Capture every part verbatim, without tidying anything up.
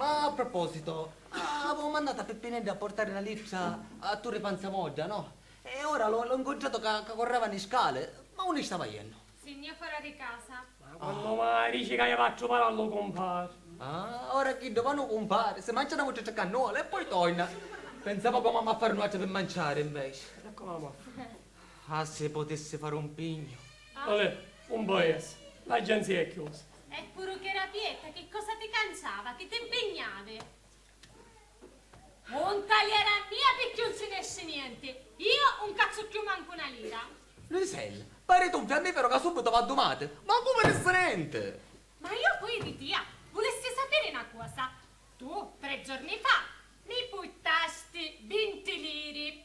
Ah, a proposito, ah, avevo mandato a Peppinedda a portare una littra a Turi Panzamodda, no? E ora l'ho, l'ho incontrato ca, ca correva ni scale. Ma unni stava jennu? Signor fora di casa. Ma quannu mai dici ca haiu a truvare a lu cumpari? Ah, ora chiddu va nu cumpari, si mancia na muccia cannoli e poi torna. Pensavo ca m'amu a fari nuatri pi manciari, inveci. E comu amu a fari? Ah, si putissi fari un pignu. Ah. Olè, un paese. L'agenzia è chiusa. E puru ch'era aperta, chi cosa ti canciava, chi ti impignavi? Un taliera mia picchì un si nesci nienti. Io un cazzu cchiù mancu na lira. Luisella, pariti un fiammiferu ca subitu v'addumati, ma comu nesci nenti? Ma io poi di tia, vulessi sapiri na cosa. Tu, tre giorni fa, mi purtasti vinti liri.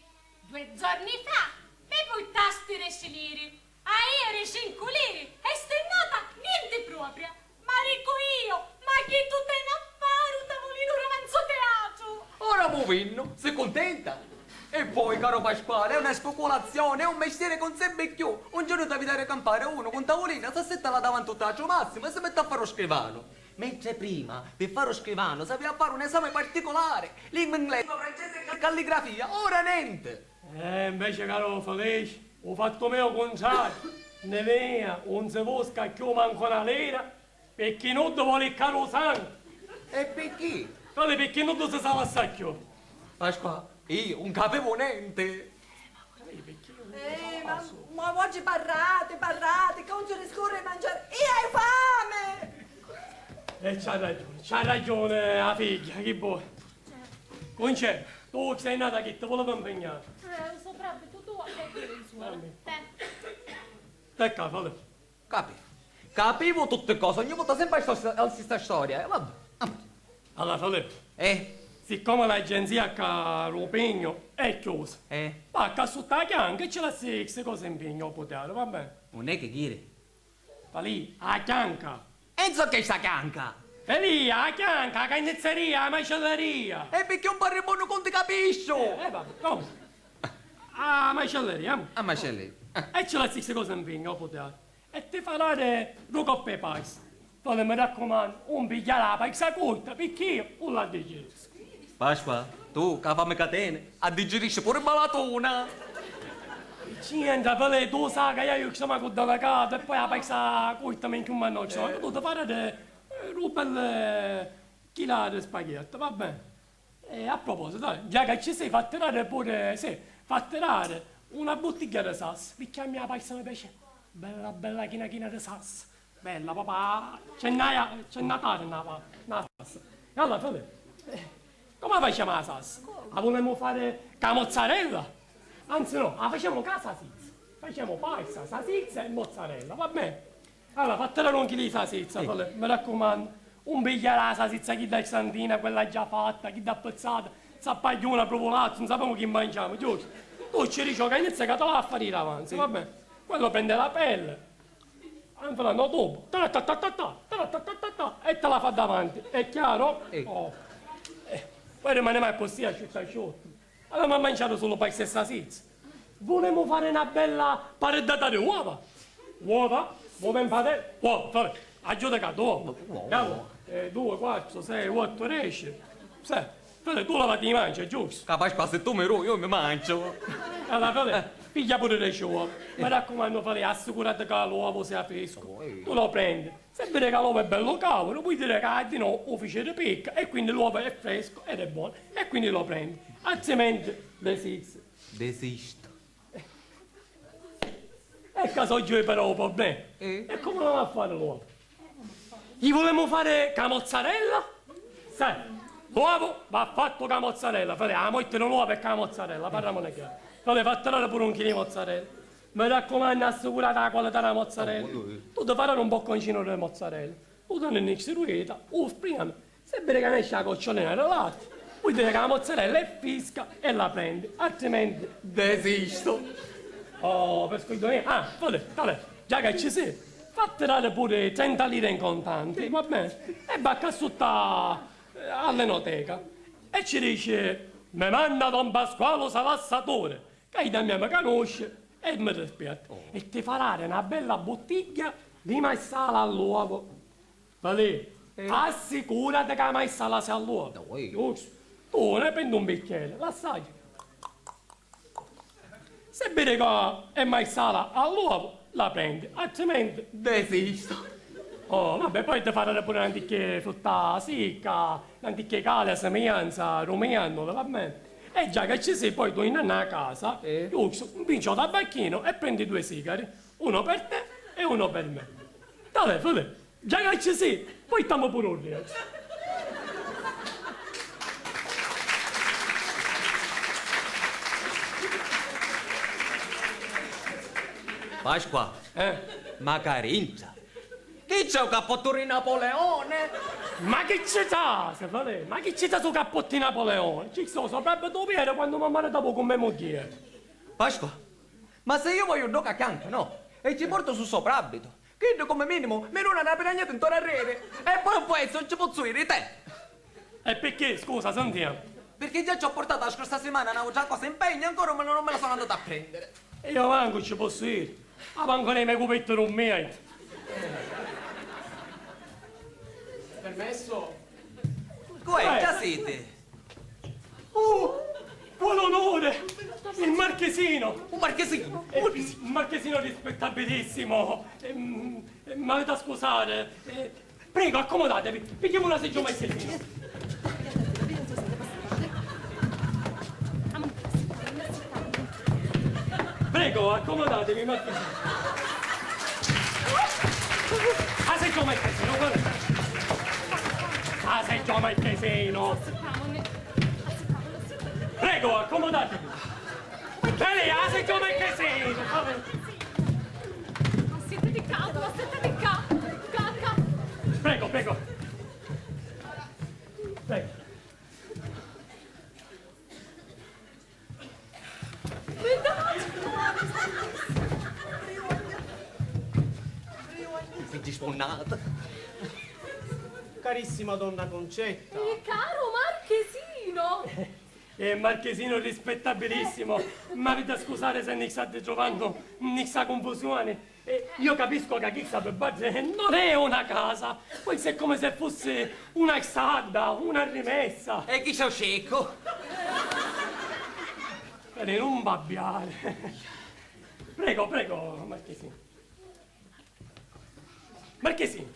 Due giorni fa, mi purtasti deci liri. A ieri cincu liri e st'annata nienti propria. Ma dicu io, ma chi tu teni a fari u tavulinu davanti o teatru? Ora mu vinnu, si cuntenta? E poi, caro Pasquale, è una speculazione, è un mestiere che non serve più. Un giorno t'havi da ricampare uno con tavolina, s'assetta là davanti al teatro Massimo e si mette a fare lo scrivano. Mentre prima, per fare lo scrivano, s'aveva a fare un esame particolare, lingua inglese, francese e calligrafia, ora niente. Eh, invece, caro Felice, u fattu mio u cuntrariu, ni mia un si vusca cchiù mancu na lira, picchì nuddu voli cca lu sangu. E picchì? Feli, picchì nuddu si sa lassa cchiù. Pasquà, io un capivu nenti. Eh, ma, ma oggi parrati, parrati, che un si riscurri mangiari. Io hai fame! E c'ha ragione, c'ha ragione a figghia, chi vuoi? Cuncè, tu sei nata chi ti volevi impegnare. Eh, u soprabbitu tuo e puru insua. Te. Te ca, Fali. Capivu. Capivu tutti cosi, ogni volta sempre la stessa, la stessa storia. Eh, vabbè. Allora, Fali. Eh? Siccome l'agenzia ca lu pignu è chiusa, eh, va ca sutta a chianca e ci lassi sti cosi in pignu, o puteru, va bene? Non è che ghiri. Falì, a chianca! E zocch'è sta chianca? Falì, a chianca, a carnizzeria, a macelleria! E picchì un parri bonu conti capisciu! Eh, eh, vabbè, comunque. A macelleria, mo. A macelleria. E ci la stessa cosa in pignu, o puteru. E ti fa dare due coppe di pais. Falì, mi raccumannu, un pigghiari a paisa curta, picchì io un la digeriscu. Pasqua, tu, ca fami ca teni, a digirisci puru i balatuna! Ci entra, Felè, tu sai ca iu stomacu delicatu e poi a paisa curta mi nchiumma noccia, ma tu ti fari due belli chila di spaghetti, va bene? E a proposito, dai, già ca ci si, fatti dare pure, sì, fatti dare una buttiglia di sassa, picchì a mia a paisa mi piaci bella bella china china di sassa. Bella, papà, c'è na, c'è na tarna, va, na tassa. E allora, Felè, eh, come la facciamo la sassa? La volemo fare ca mozzarella? Anzi no, la facciamo ca sasizza. Facciamo pasta, sasizza e mozzarella, va bene? Allora, fatte dare un chilo di sasizza, Felè, mi raccumannu, un pigghiari la sasizza, chidda santina, quella già fatta, chidda appizzata, s'appagghiuna, pruvulazzu, non sappiamo chi mangiamo, giusto? Tu ci dici, organizza ca te la fa fare avanti, va bene? Quello prende la pelle, Anfilando dopu, ta ta ta ta ta, ta ta ta ta ta, e te la fa davanti, è chiaro? Eh. Oh. Eh, poi rimane mai così asciutto asciutto. Avemu a mangiare solo pasta e sasizza. Volemu fare una bella pareddata di uova? Uova? Uova in padella? Uova, fare. Aggio toccato uova. Uova. Andiamo. Eh, due, quattro, sei, otto, dieci. Sì. Fede, tu lavati i manci, giusto? Capaci, ma se tu mi rui, io mi mancio. Allora, Fede, piglia pure le uova. Mi raccumannu, Fede, assicurati ca l'uovo sia fresco. Oh, eh. Tu lo prendi. Se vede ca l'uovo è bello cavolo, vuol dire ca di no u fice di picca e quindi l'uovo è fresco ed è buono. E quindi lo prendi. Altrimenti desisti. Desisto. E ca so giù però u problema. Eh? E come l'avemu a fare l'uovo? Gli volemu fare ca mozzarella? Sai, l'uovo va fatto ca mozzarella, Fede, a morte di l'uovo è ca mozzarella, parlamone chiaro. Fede, fatti dare pure un chilo di mozzarella. Mi raccumannu, assicurati la qualità della mozzarella. Oh, eh. Tu ti farai un bocconcino di mozzarella. U teni nni sti dui dita, u spriami. Se vidi ca nesci a cocciolina di latti, vuol diri ca la mozzarella è frisca e la prendi, altrimenti desistu. Oh, per scuidonìa. Ah, Fede, talè, già ca ci si, fatti dari puru trenta lire in contanti, va bene? E va ccà sutta, eh, all'enoteca e ci dici: "Mi manda don Pasquale u salassatore, ca iddu a mia mi canusci e mi rispetta." Oh. E ti fa dari na bella buttiglia di marsala all'uovo. Falì, Assicurati ca a maissala si all'uovu. Ui. Giustu. Tu ne prendi un bicchieri, l'assaggi. Se vidi ca è maissala all'uovu, la prendi, altrimenti desisti. Oh, vabbè, poi ti farà pure n'anticchia frutta sicca, n'anticchia cali, a simiglianza, rumiennuli, va bene. E già che ci si, poi tu inna a casa, eh, giustu, nvinci u tabacchinu e prendi due sigari, uno per te e uno per me. Talè, Filè. Già ca ci si, poi stamu puru u restu. Pasqua, eh? Ma ca rintra? Chi c'è u cappottu ri Napoleone? Ma chi ci trasi, Filè? Ma chi ci trasi u cappottu di Napoleone? Ci sta u soprabbitu u pieri quannu mi maritavo cu me mugghieri. Pasqua, ma se io voglio un gioco a chianca, no? E ci porto su soprabbitu. Chiddu, come minimu, mi duna na piragnata ntorra a riri. E poi un puezzu, non ci pozzu iri, te! E picchì, scusa, sentimu. Pirchì già ci ho portatu la scorsa simana n'autra cosa impegnu, ancora non me la sono andata a prendere. E io mancu ci pozzu iri. Ah, mancu nei me cupetti rummiai. Permesso? Uè, già siti? Oh, quale onore! Il marchesino! Un marchesino! Eh, un marchesino rispettabilissimo! Ehm, eh, m'avete a scusare. Eh, prego, accomodatevi, pigghiamo una seggio marchesino. Prego, accomodatevi, marchesino. Ah, sei già marchesino, guarda. Ah, sei già marchesino. Prego, accomodatevi. Lei, ah, sei già marchesino. Ma siete di capo, ma siete di capo. Ca, ca. Prego, prego. Prego. Figghi sfunnati. Carissima donna Concetta. Eh, caro marchesino! Eh, marchesino rispettabilissimo, m'avete a scusare se ni state trovando in sta confusione. Eh, io capisco che chista per Barge non è una casa, poi se è come se fosse una stadda, una rimessa. E chi c'è u sceccu? Vedi, non babbiare. Prego, prego, marchesino. Marchesino,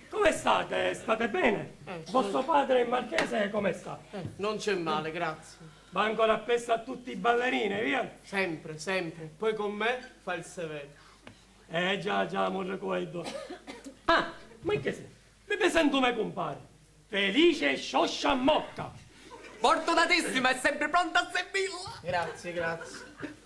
come state? State bene? Eh, vostro padre, il marchese, come sta? Eh, non c'è male, grazie. Va ancora appresso a tutti i ballerini, via? Sempre, sempre. Poi con me fa il severo. Eh, già, già, mo ricordo. Ah, marchesino, vi presento me compare. Felice Scioscia Mocca. Fortunatissima, è sempre pronta a servirla. Grazie, grazie.